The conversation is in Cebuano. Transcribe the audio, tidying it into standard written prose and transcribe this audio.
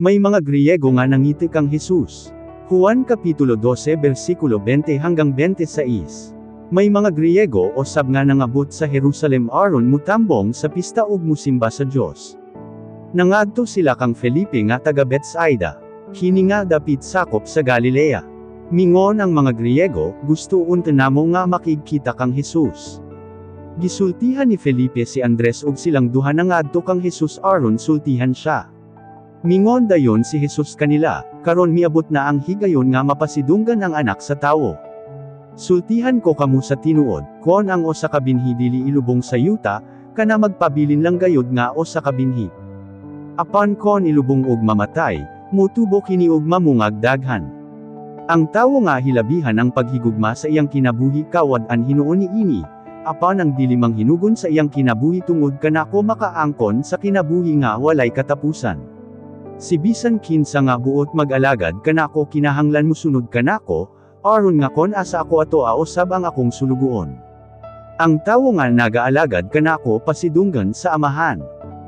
May mga Griego nga nangita kang Jesus. Juan Kapitulo 12 versikulo 20 hanggang 26. May mga Griego osab nga nangabot sa Jerusalem aron mutambong sa pista ug musimba sa Dios. Nangadto sila kang Felipe nga taga Betsaida. Kini nga dapit sakop sa Galilea. Mingon ang mga Griego, "Gusto unta namo nga makigkita kang Jesus." Gisultihan ni Felipe si Andres ug silang duha nangadto kang Jesus aron sultihan siya. Mingon dayon si Jesus kanila, "Karon miabot na ang higayon nga mapasidunggan ang Anak sa Tawo. Sultihan ko kamo sa tinuod, kon ang usa ka binhi dili ilubong sa yuta, kana magpabilin lang gayud nga usa ka binhi. Apan kon ilubong ug mamatay, mutubo kini ug mamungag daghan. Ang tawo nga hilabihan ang paghigugma sa iyang kinabuhi kawad-an hinuon niini, apan ang dili manghinugon sa iyang kinabuhi tungod kanako makaangkon sa kinabuhi nga walay katapusan. Si bisan kinsa nga buot mag-alagad kanako kinahanglan musunod kanako, aron nga kon asa ako atoa usab ang akong sulugoon. Ang tawo nga nagaalagad kanako pasidunggan sa Amahan."